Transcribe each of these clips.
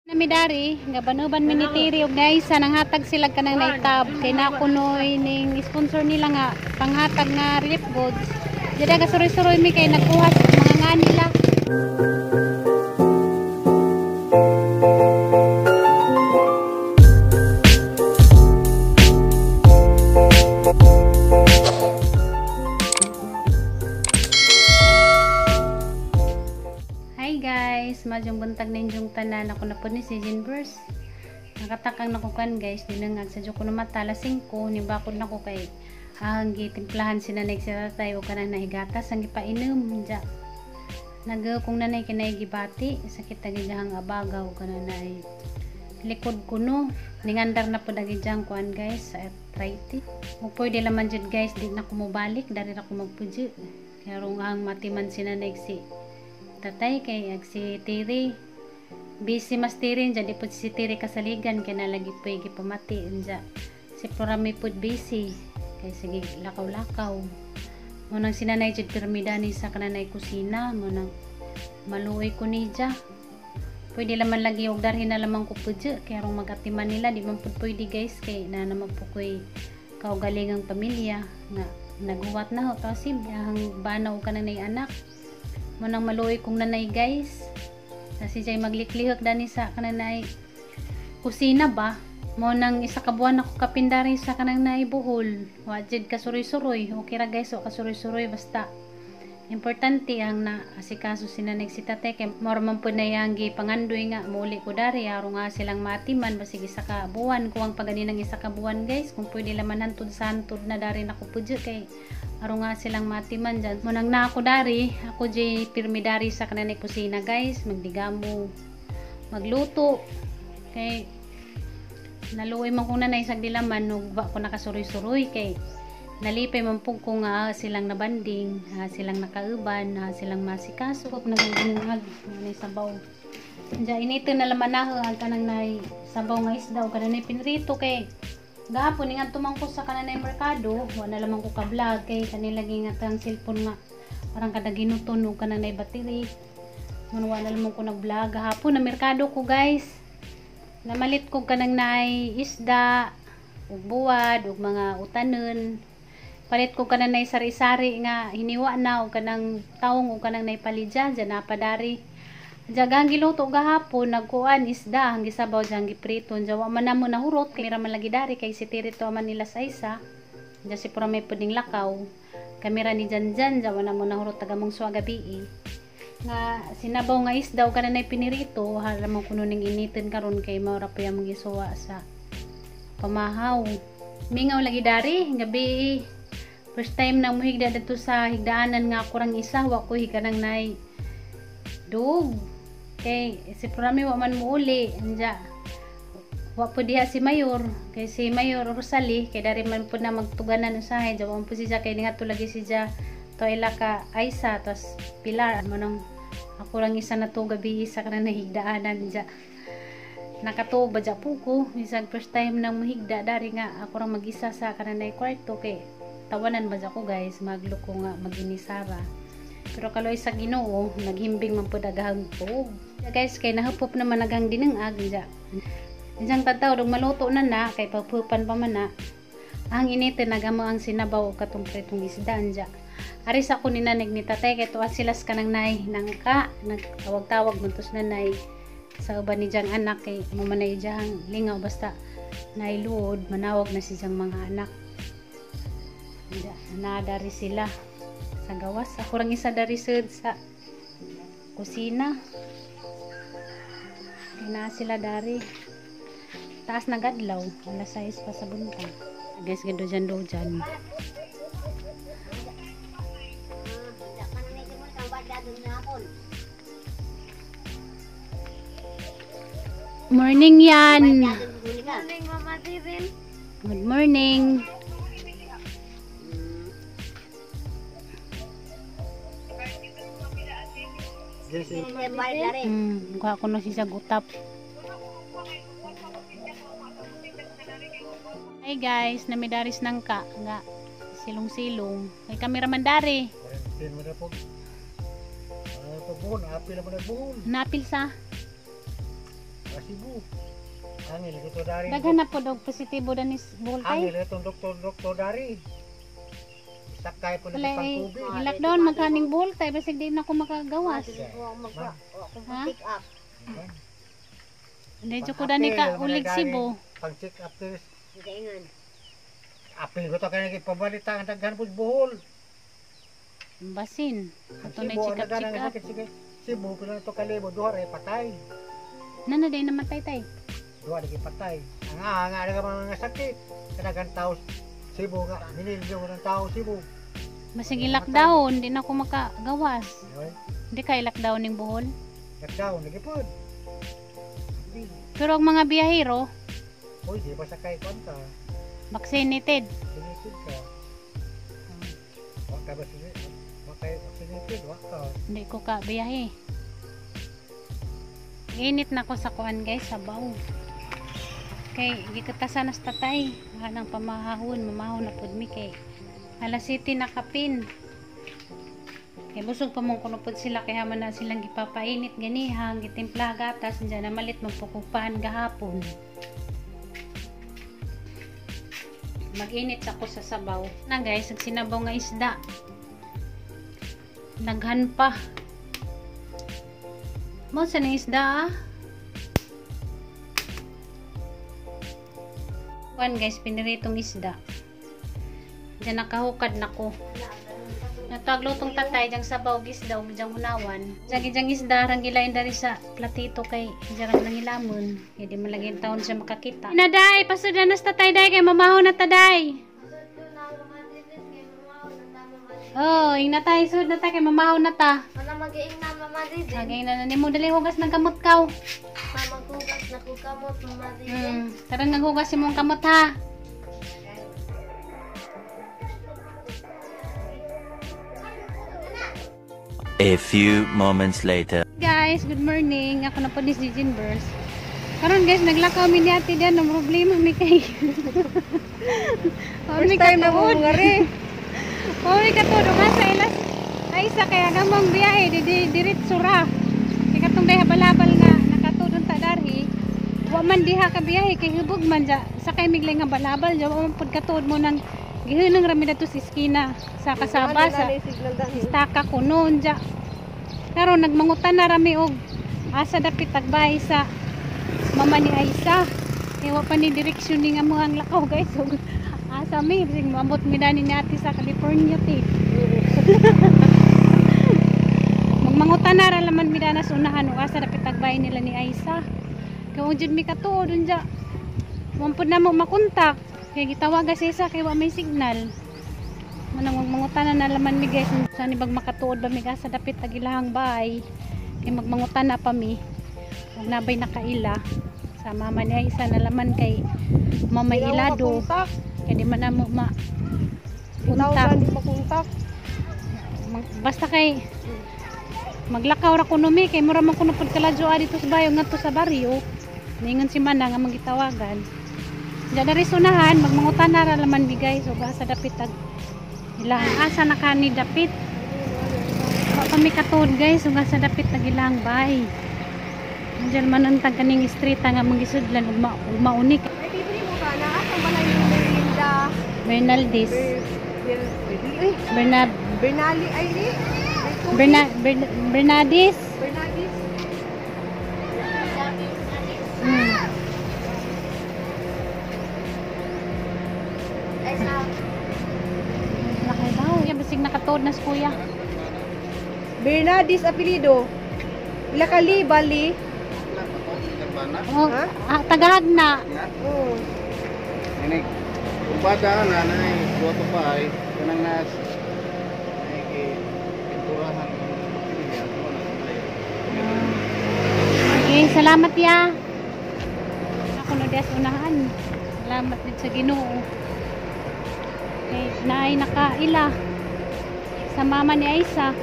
Nami dari nga banuban mi ni Tiri og naisa nanghatag sila kanang naitab kay nakunoy ning sponsor nila nga panghatag nga relief goods. Dida ka suroy-suroy mi kay nagkuha sa mga nga nila. Hi guys, madyong buntag ninyong tanan. Ako na po ni si Jinbers. Nakatakang nakukan guys, dinangag sa ko na mata, alas 5, nibakod na ko kay ang gitimplahan si nanay si tatay o kanang nahigatas, ang gipainom dya. Nag kung nanay kinay gibati, sakit agi diyang abaga o kanang nay likod kuno. Ningandar na po dagi diyang kuan guys, sa arthritis. Ug pwede laman jud guys, di na ko mobalik, dari ra ko magpuji. Kaya ang matiman si nanay si tatay kay ag si Tiri. Busy mas Tiri dyan, di po si Tiri kasaligan kay nalagi po gipamati dyan. Si Florami po busy kay sige lakaw-lakaw. Munang sinanay jud pirmidani sa kananay kusina, munang maluoy ko niya. Pwede laman lagi og darhin na lamang ko pudyo kay rong magatiman nila di man pud pwede guys kay na naman po ko'y kaugalingang pamilya nga naguwat na ho kasi ang banaw ka na nay anak. Munang maluoy kong nanay guys. Kasi jay magliklihok dani sa kananay kusina ba. Mo nang isa ka buwan ako kapindari sa kanang naibuhol. Wa jud kasuroy-suroy. Okay ra guys, o kasuroy-suroy basta importante ang na asikaso si nanay si tatay kay moro man pud na iyang gipangandoy nga muli ko dari aro nga silang matiman basig isa ka buwan ko ang paganinang isa ka buwan guys kung pwede laman hantud sa hantud na dari nako pudyo kay aro nga silang matiman dyan. Munang na ako dari, ako jay pirmi dari sa kananay kusina guys, magdigamo, magluto kay naluoy man kong nanay sa dilaman ug wa ko nakasuroy-suroy kay nalipay man pug ko nga silang nabanding, silang nakauban, silang masikaso ug nagdungag nay sabaw. Diya inito na laman na ang kanang nay sabaw nga isda ug kanang nay pinrito kay gahapon ingat tumangko sa kanang nay merkado, wa na lamang ko ka vlog kay kanila gingat ang cellphone nga parang kada ginuton ug kanang nay battery. Mun wa na lamang ko nag-vlog gahapon na merkado ko guys. Namalit ko kanang nay isda ug buwad ug mga utanon. Palit ko kanang nay sari-sari nga hiniwa na og kanang taong og kanang nay palidya dyan napadari. Diyan giluto gahapon nagkuan isda ang gisabaw diyan giprito diyan wa man namo nahurot kay mira man lagi dari kay si Tiri to man nila sa isa. Diyan si pura may puding lakaw. Kamera ni Janjan diyan wa namo nahurot taga mong suwa gabi. Nga sinabaw nga isda og kanang nay pinirito hala mo kuno ning initin karon kay mao ra pa yang gisuwa sa pamahaw. Mingaw lagi dari gabi. First time na muhigda dito sa higdaanan nga ako rang isa, wa ko higanang nay dug. Kay si Prami wa man muuli, anja. Wa po diha si Mayor, kay si Mayor Rosalie, kay dari man po na magtuganan usahay, ja wa po siya kay ningadto lagi siya to ila ka Aisa tos Pilar mo nang ako rang isa na to gabi isa ka na nahigdaanan ja. Nakatuo ba ja po ko, bisag first time na muhigda dari nga ako rang mag-isa sa kananay kwarto kay tawanan ba ko guys, magluko nga maginisara. Pero kaloy sa Ginoo, naghimbing man pud agahang tuog. Guys, kay nahupop naman aghang dinengag diya. Diyan tataw dog maluto na na kay pagpupan pa man na. Ang inite nagamo ang sinabaw og katong pritong isda anja. Aris ako ni nanig ni tatay kay tuwa sila sa kanang nay nangka nagtawag-tawag man tos nanay sa uban ni diyang anak kay mo man ay diyang lingaw basta nailuod manawag na si diyang mga anak. Nadari sila sa gawas. Ako rang isa dari sud sa kusina. Kaya sila dari. Taas na gadlaw. Alas 6 pa sa buntag. Guys, gando dyan do dyan. Morning yan. Morning, Mama Tirin. Good morning. Kuha ko na siya gutap. Hey guys, namidaris nang ka nga silong-silong. Kay kameraman dari. Napil sa. Cebu. Angil ito dari. Daghan na po og positibo danis Bohol tay. Angil itong doktor doktor dari. Sakay po Wala na pang eh, COVID. lockdown magkaning Bohol tay basig di na ako makagawas. Ha? Pick up. Hindi jud ko dani ka ulig Cebu. Pang check up this. Gaingan. Apil ko to kaya ipabalita ang daghan po Bohol. Basin. Ang Ato na Cebu, ang check up daghan check ang up. sakit sige. Cebu pila na to kalibo duha ra patay. Nana day namatay tay. Duha lagi patay. Ang nga nga mga sakit. Kadaghan tao Cebu nga minilyo ng tao Cebu. Basig i-lockdown, di na ako makagawas. Yoy, Hindi kay lockdown ning Bohol. lockdown lagi pod. Pero ang mga biyahero, Uy, di ba sakay kon ka? vaccinated. Sinisid ka. Wa ka ba sinisid? Wa kay vaccinated, wa ka. Hindi ko ka biyahe. Init na ko sa kuan guys, sabaw. Kay gikatasan na sa tatay. Hanang pamahahon, mamahon na pud mi kay alas 7 na kapin. Kay busog pa mong kuno pud sila kay haman na silang gipapainit ganiha, gitimpla gatas diyan na malit magpukupahan gahapon. Mag-init ako sa sabaw. Na guys, ang sinabaw nga isda. Daghan pa. Mo sa ning isda ah. Kuan guys, piniritong isda. Diyan nakahukad na ko. Nataglutong tatay diyang sabaw gisda ug diyang unawan. Diyan diyang isda rang gilain dari sa platito kay diyan rang nangilamon. Kay di man lagi taon siya makakita. Inaday, pasod na nas tatay day kay mamaho na taday. Oh, ing na tay, sud na ta kay mamaho na ta. Wala mag-iing na Mama Didi. Agay na na nimo dali hugas ng kamot kaw. Mamaghugas na ko kamot Mama Didi. Tara naghugas imong kamot ha. A few moments later. Guys, good morning. Ako na po ni si Jinbers. Karon guys, naglakaw mi ni ate diyan, ang problema mi kay. First time na mo nga rin. Ori katuod nga sa ilas ay sa kaya gamang biyahe di di diretso ra. Kay katong day habalabal nga nakatudon ta darhi. Wa man diha ka biyahe kay hubog man ja sakay miglay nga balabal ja wa man pud katuod mo nang gihinang ra mi dadto sa iskina sa kasaba sa istaka ko noon ja. Karon nagmangutan na rami og asa dapit tagbay sa mama ni Aisa. Kay wa pa ni direksyon ni nga mga lakaw guys. Og asa mi bisig moabot mi dani ni ate sa California ti. Magmangutan na ra laman mi dana sa unahan og asa dapit tagbay nila ni Aisa. Kay wa jud mi katuod unja. Wa pud na mo makontak. Kay gitawagan si Aisa kay wa may signal. Manang magmangutan na laman mi guys sa ni bag makatuod ba mi asa dapit tagilahang bahay. Kay magmangutan na pa mi. Ug nabay nakaila sa mama ni Aisa na laman kay mama ilado. Kay di man namo ma Kontak. kontak. Basta kay maglakaw ra kuno mi kay mura man kuno pud kaladyo dito sa bayo ngadto sa baryo. Ningon si Mana nga magitawagan. Diyan na risunahan, magmangutan na ra laman mi guys ug asa dapit tag ilang asa na kani dapit. Wa pa mi katuod guys ug asa dapit tag ilang bahay. Diyan man ang tag kaning street nga mangisudlan ug maunik. Ay, bibili mo ka na. Asang balay ni Merinda? Bernaldez. Uy, Bernab Bernali, ay ni. Bernadis. Bernadis. Ay sa Lakay daw. Ya basig nakatuod na si kuya. Bernadis apelido. Ilakali, bali. Oh, Ha? ah, tagahag na. Oh. Ini kumbada na nay goto pa ay kanang nas ay gi pinturahan ng Okay, salamat ya. Ako no dias unahan. Salamat din sa Ginoo. Okay, naay nakaila sa mama ni Aisa.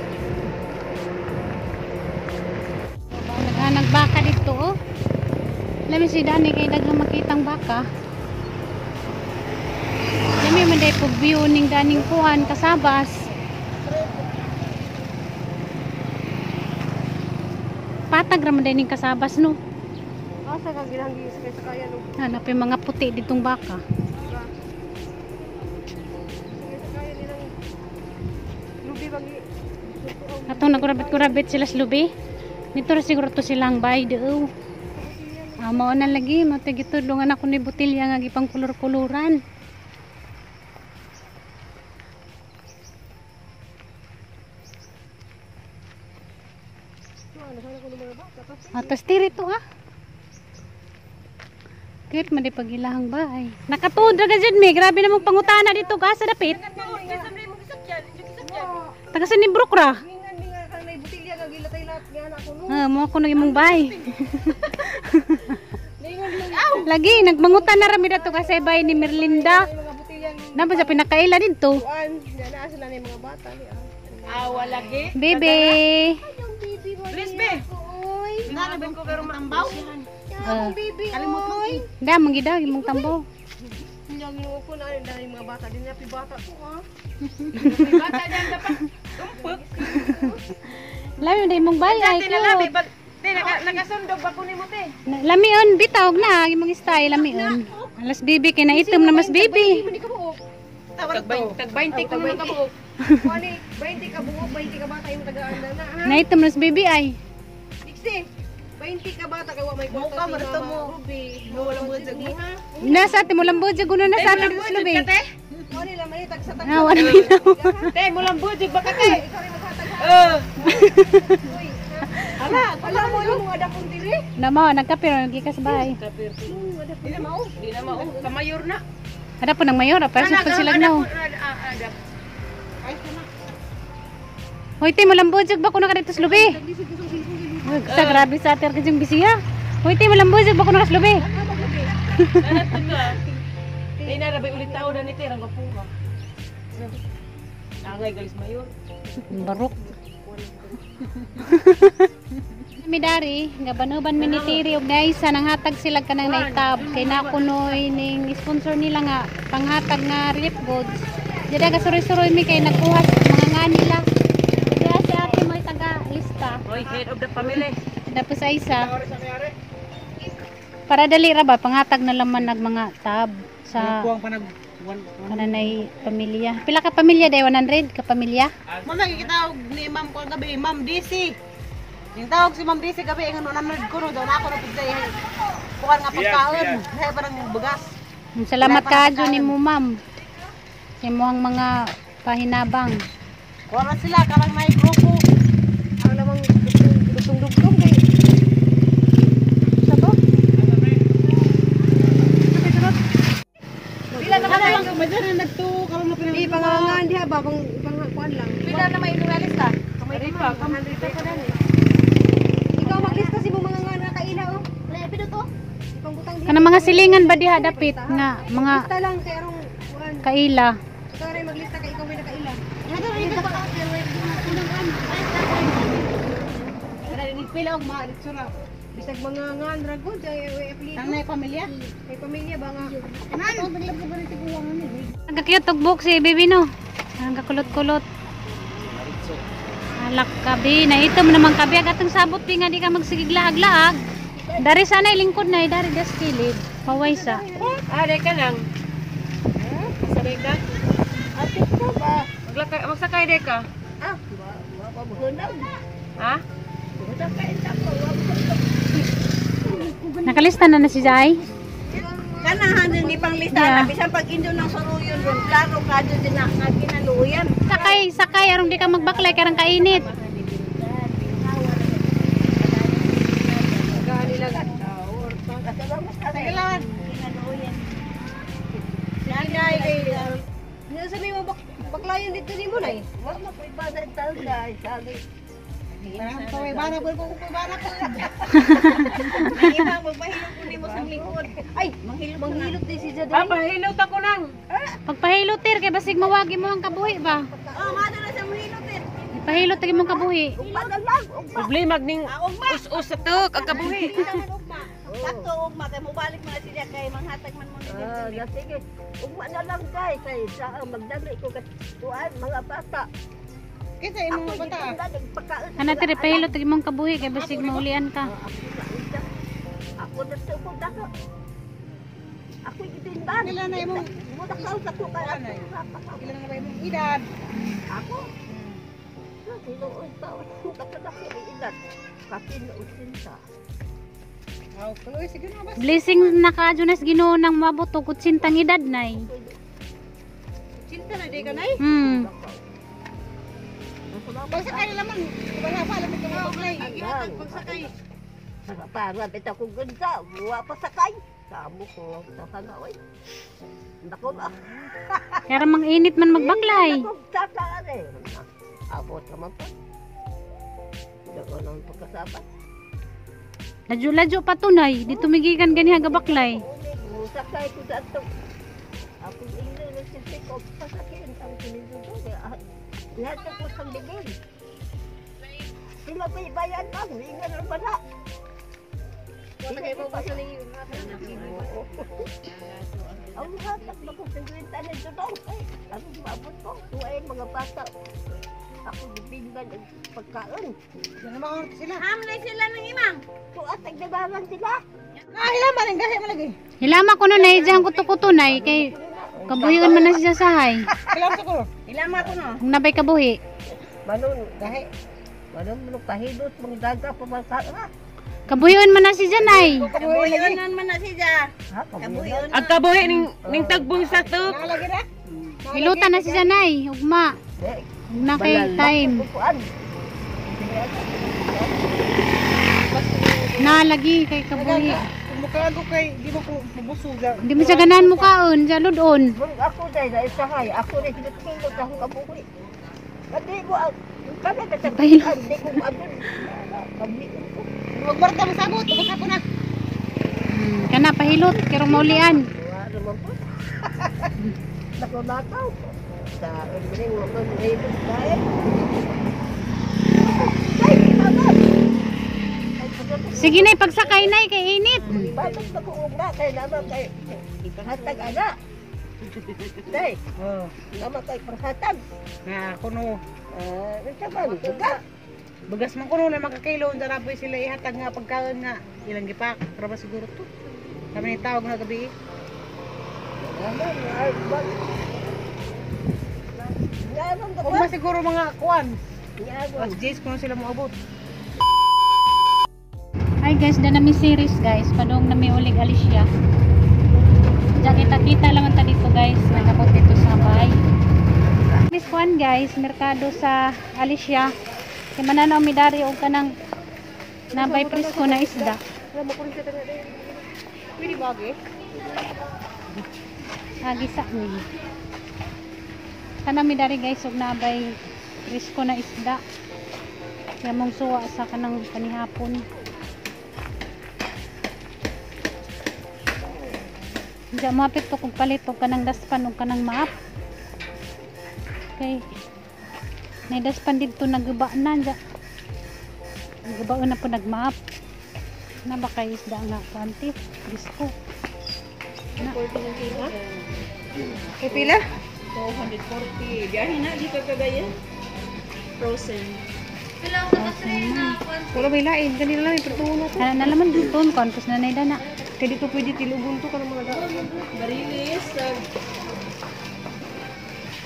Naghanag baka dito oh. Lami si Dani kay daghang makitang baka. Lami man day pug view ning daning kuan kasabas. Patag ra man day ning kasabas no. Asa ka ginanggi sakay sakayan og Hanap yung mga puti ditong baka. sakay sakayan nilang lubi bagi. Atong nagkurabit-kurabit sila sa lubi. Nito ra siguro to silang bay doo. Ah, mao na lagi, mao ta gitudlongan ako ni botelya nga gipang kulor-kuluran. Atas tiri to ah. Cute man di pagilahang bahay. Nakatuod ra ka dyan, me. Grabe namang pangutana dito ka sa dapit. Taga sa ni Brook ra. Mingan mingan kang may botelya nga gilatay-lat nga anak ko no. Ah, mo ako nang imong bahay. Lagi nagmangutan na rami dato kasi bahay ni Merlinda. May mga botelya Napa sa pinakaila dito. kuan, nga naa sila ni mga bata ni ah. Awa lagi. Bebe. Please be. Oy, Nanabin ko pero maambaw. Ah, baby oy. da mangidaw imong tambo. Inyong ginoo ko na dahil mga bata din na bata ko ah. Bata diyan dapat tumpok. Lami na imong bahay ay Te na lami cute. pag te naka nakasundog ba ko nimo te? Lamion bitawg na imong style lamion. Alas bibi kay naitom na mas bibi. Hindi ka buok. Tag tag 20 ko na kabuok. Kuan ni 20 ka buok, 20 ka bata yung tagaan na ha. Naitom na mas bibi ay. Dixie, 20 ka bata kay wa may kwarta si Mama Ruby. No wala mo jag mo ha. Nasa ate mo lambo jud na sa ate sa lubi. Te, Kuan ni lang tag sa tag. Ah, wala bitaw. te mulang bujig baka te. Ikaw rin maghatag ha. Eh, Uy. Ala, ala mo yung mga dapon diri. Na mao nagkape ra gikas bahay. di na mao, di na mao. Kamayor na. Ada po ng mayor, pero sa po sila no. Hoy, te, malambojag ba ko na ka dito sa lubi? Uy, sa grabe sa atin kasi yung bisiya. Hoy, te, malambojag ba ko na ka sa lubi? Di na rabay ulit tao na ni te rang gapuha. Angay galis mayor. Barok. Midari, nga banuban minitiri og naisa nanghatag sila kanang naitab kay nakunoy ning sponsor nila nga panghatag nga relief goods. Dida ka suroy-suroy mi kay nagkuha sa mga nga nila. Kaya si ate mo taga lista. Hoy, head of the family. Tapos ay isa. Para dali ra ba pangatag na laman nag mga tab sa Kuwang pa nag one kananay pamilya. Pila ka pamilya day 100 ka pamilya? Ma'am, nakikitawag ni ma'am ko gabi, ma'am DC. Yung tawag si ma'am DC gabi, ingon 100 ko no, daw na ako na pigday. Kuan nga pagkaon, kaya parang bugas. Salamat kaadyo ni mo ma'am. Sa imong mga pahinabang. Kuan na sila karang may grupo. Ang lamang dugtong-dugtong kay sa to. Pila na ka Madyan na nagtuo karon na Di pangangan diha ba pang pang kuan lang. Pila na may lista. Kamay pa, 100 pa dan. Ikaw maglista si mo mga nga kaila oh. Wala, to. Ipangbutang diha. Kanang mga silingan ba diha dapit nga mga Lista lang kay arong kuan. kaila. Ikaw rin maglista kay ikaw may nakaila. Pila og mga litsura. Bisag mga ngan ra gud ay ay apelido. Ang nay pamilya. Kay pamilya ba nga. Ang kakiyot og buhok si baby no. Ang kakulot-kulot. Alak kabi, naitom naman kabi ag atong sabot bi nga di ka magsigiglaag-laag. Dari sana lingkod na dari das kilid. Paway sa. Ah, dek ka lang. Sabay ka? Ate ko ba? Maglakay, magsakay dek ka. Ah, wa Ha? Nakalista na na si Jai. Kanahan din ni panglista Yeah. na bisan pag indo ng suruyon ron, klaro ka din na nga kinaluyan. Sakay, sakay arong di ka magbaklay karang kainit. Kinaluyan. Nanay kay Sabi mo bak baklayon dito ni mo nay. wa mo koy bana talda sabi. Kaway bana ko ko bana ko. Ang imang magpahilot ko nimo sa lingkod. Ay, manghilot manghilot din si Jaday. Papahilot ako nang. Pagpahilot ter kay basig mawagi mo ang kabuhi ba. Oh, mado na sa mahilot eh. Pahilot tagi mong kabuhi. Ugma na lang, ugma. Problema ning us-us sa tuk ang kabuhi. Sakto ugma kay mobalik man siya kay manghatag man mo ni. Ah, sige. Ugma na lang kay kay sa magdali ko kay tuan mga bata. Kinsa imong bata? Ana tere pahilot tagi mong kabuhi kay basig maulian ka. Ako Ako na ko dako. Ako gitindan. Pila na imong Muna ka sa ko kay ako. Pila na ba imong edad? Ako. Tinuod pa ako ang edad. Kapin na 80. Aw, uy, sige na basta. Blessing na ka Jonas Ginoo nang moabot og 80 edad nay. 80 na di ka nay. Pagsakay na naman. Wala pa alam ito mga baklay. Ihatag pagsakay. Para bitaw ko ganda, wa pa sakay. Kamo ko sa kanaoy. Nako ba? Kaya mang init man magbaklay. Ako saka eh. Abot naman pa. Dako nang pagkasabat. Ladyo-ladyo pa tunay, di tumigikan ganiha gabaklay. Sakay ko sa ato. Ako ingno ng sisik ko pasakin ang sinidudo. Lahat ko sa bigin. Sila pa ibayan lang, ingan ang bala. Wala kayo ba sa ni Ang hatag na ko sa na dudong. Ay, ano maabot ko? Tuwa mga bata. Ako gibinban ang pagkaon. Yan naman sila. Hamlay sila ng imang. Tuwa tagdabaran sila. Ah, hilaman ang gahi man lagi. Hilama ko nun ay diyan kuto-kuto nay kay kabuhion man na siya sahay. Hilam sa ko. Ilama ko no. Kung nabay kabuhi. Manon, Gahi. manon mo kahilot mga daga pamangka. Kabuhion man na si Janay. Kabuhion man na siya. Ha, Kabuhion. Ang kabuhi ning tagbong sa to. Nalagi ra. Hilutan na si Janay. Ugma. Ug na kay time. Kuan. Nalagi kay kabuhi. Mukhaan ko kay di mo ko mabusog. Hindi mo siya ganahan mukaon, siya ludon. Mung ako dahil na isahay, ako rin sinutulog akong kabuhi. Kasi mo, kami na sa Pahilo. Hindi ko maabot. Kabuhi ko. Wag marta masagot, ubos ako na. Kana pahilot kero maulian. Wala naman po. Nakunataw. Sa ring mo man mahilot tayo. Ay, tama. Sige nay pagsakay nay kay init. Bakit mag-uugma kay naman kay hatag ana? Day, Oh. naman kay panghatag. Na kuno. Ah, unsa man, bugas. Bagas man kuno na makakilo unsa na po sila ihatag nga pagkaon nga ilang gipak. Pero ba siguro to. Kami ni tawag nga gabi. Naman, ay, bag. Naman ka Ug ba? siguro mga kuan. Naman. As Jace kuno sila moabot. Hi guys, da nami series guys. Padong nami ulig Alicia. Diyan kita-kita lang ta dito guys. Nagabot dito sa bay. Miss Juan guys, merkado sa Alicia. Kay mananaw mi dari og kanang nabay presko na isda. Pwede ba ge? Agisa ni. Kana mi dari guys og nabay presko na isda. Kaya mong suwa sa kanang panihapon. Diyan mapit to kung palit og kanang daspan og kanang maap. Okay. Nay daspan didto naguba na diya. Naguba na po nagmaap. Na ba kay isda nga kuanti? Presko. Na. Kay pila? 240. Biyahe na dito kagaya. Frozen. Wala may lain kanila lang ipatuon na to. Kana na laman dito kon kus na nay dana. Kay dito pwede tilugon to kanang mga daan. Barilis.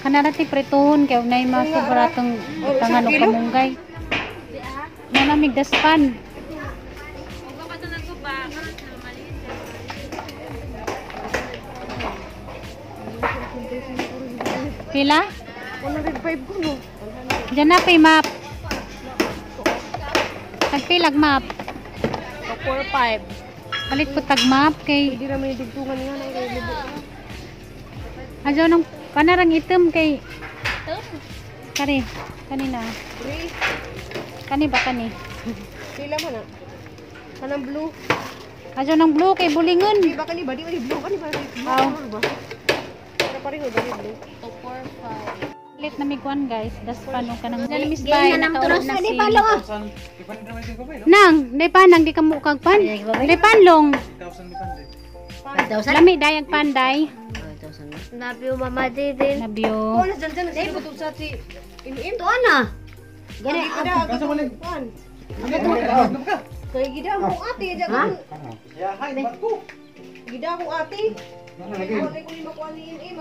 Kanara ti prituhon kay unay masubra tong tangan og kamunggay. Nanamig daspan. Pila? 105 kuno. Diyan na pay map. Tagpilag map. 4 5. Palit ko tag map kay Pwede ra may dugtungan nga na kay libo. adyo nang kanarang item kay Kani, kanina. Kani ba kani? Pila man ah. Kanang blue. Adyo nang blue kay bulingon. Di ba kani ba di ba blue kani ba? Blue Aw. color ba? Para pareho ba blue? Palit na miguan guys, daspan o kanang Diyan Miss Bay, nakaulog na si Nang, day pa nang di ka mukag pan. Day panlong. Lami dayag panday. Nabyo mama didin. Nabyo. Wala dyan dyan dyan butog sa ti im Tuan na. Gani aga kuan. Kay gida mo ate dyan. Ya, hay, barko. Gida akong ate. Ano lagi? Wala ko ni makuha ni eh.